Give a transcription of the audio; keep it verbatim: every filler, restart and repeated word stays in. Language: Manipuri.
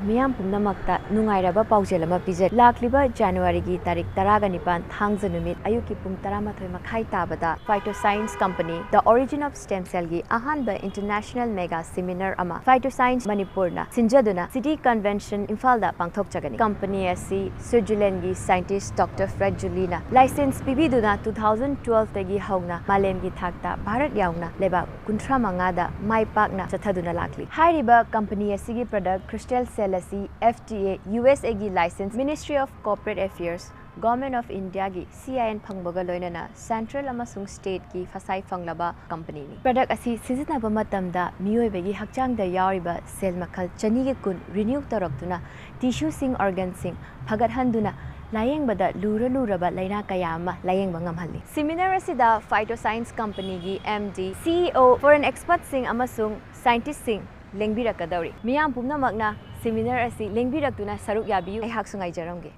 ꯃꯤꯌꯥꯝ ꯄꯨꯝꯅꯃꯛꯇ ꯅꯨꯡꯉꯥꯏꯔꯕ ꯄꯥꯎꯖꯦꯜ ꯑꯃ ꯄꯤꯖꯔꯤ꯫ ꯂꯥꯛꯂꯤꯕ ꯖꯅꯋꯥꯔꯤꯒꯤ ꯇꯥꯔꯤꯛ ꯇꯔꯥꯒ ꯅꯤꯄꯥꯟ, ꯊꯥꯡꯖ ꯅꯨꯃꯤꯠ, ꯑꯌꯨꯛꯀꯤ ꯄꯨꯡ ꯇꯔꯥꯃꯥꯊꯣꯏ ꯃꯈꯥꯏ ꯇꯥꯕꯗ Phytoscience Company, The Origin of Stem Cellꯒꯤ ꯑꯍꯥꯟꯕ International Mega Seminar ꯑꯃ Phytoscience ꯃꯅꯤꯄꯨꯔꯅ ꯁꯤꯟꯖꯗꯨꯅ City Convention ꯏꯝꯐꯥꯜꯗ ꯄꯥꯡꯊꯣꯛꯆꯒꯅꯤ꯫ Company ꯑꯁꯤ Switzerlandꯒꯤ scientist Doctor Fred Julienꯅ license ꯄꯤꯕꯤꯗꯨꯅ two thousand twelveꯇꯒꯤ ꯍꯧꯅ ꯃꯥꯂꯦꯝꯒꯤ ꯊꯥꯛꯇ ꯚꯥꯔꯠ ꯌꯥꯎꯅ ꯂꯩꯕꯥꯛ ꯀꯨꯟꯊ꯭ꯔꯥ ꯃꯉꯥꯗ ꯃꯥꯏ ꯄꯥꯛꯅ ꯆꯠꯊꯗꯨꯅ ꯂꯥꯛꯂꯤ꯫ ꯍꯥꯏꯔꯤꯕ company ꯑꯁꯤꯒꯤ product Crystal Cell ꯑꯁꯤ F D A, U S Aꯒꯤ license, Ministry of Corporate Affairs, Government of Indiaꯒꯤ C I N ꯐꯪꯕꯒ ꯂꯣꯏꯅꯅ central ꯑꯃꯁꯨꯡ stateꯀꯤ ꯐꯁꯥꯏ ꯐꯪꯂꯕ companyꯅꯤ꯫ Product ꯑꯁꯤ ꯁꯤꯖꯤꯟꯅꯕ ꯃꯇꯝꯗ ꯃꯤꯑꯣꯏꯕꯒꯤ ꯍꯛꯆꯥꯡꯗ ꯌꯥꯎꯔꯤꯕ cell ꯃꯈꯜ ꯆꯅꯤꯒ ꯀꯨꯟ renew ꯇꯧꯔꯛꯇꯨꯅ tissueꯁꯤꯡ, organꯁꯤꯡ ꯐꯒꯠꯍꯟꯗꯨꯅ ꯂꯥꯌꯦꯡꯕꯗ ꯂꯨꯔ ꯂꯨꯔꯕ ꯂꯥꯏꯅꯥ ꯀꯌꯥ ꯑꯃ ꯂꯥꯌꯦꯡꯕ ꯉꯝꯍꯜꯂꯤ꯫ Seminar ꯑꯁꯤꯗ Phytoscience Companyꯒꯤ M D, C E O, foreign expertꯁꯤꯡ ꯑꯃꯁꯨꯡ scientistꯁꯤꯡ ꯂꯦꯡꯕꯤꯔꯛꯀꯗꯧꯔꯤ꯫ ꯃꯤꯌꯥꯝ ꯄꯨꯝꯅꯃꯛꯅ seminar ꯑꯁꯤ ꯂꯦꯡꯕꯤꯔꯛꯇꯨꯅ ꯁꯔꯨꯛ ꯌꯥꯕꯤꯌꯨ꯫ ꯑꯩꯍꯥꯛꯁꯨ ꯉꯥꯏꯖꯔꯝꯒꯦ꯫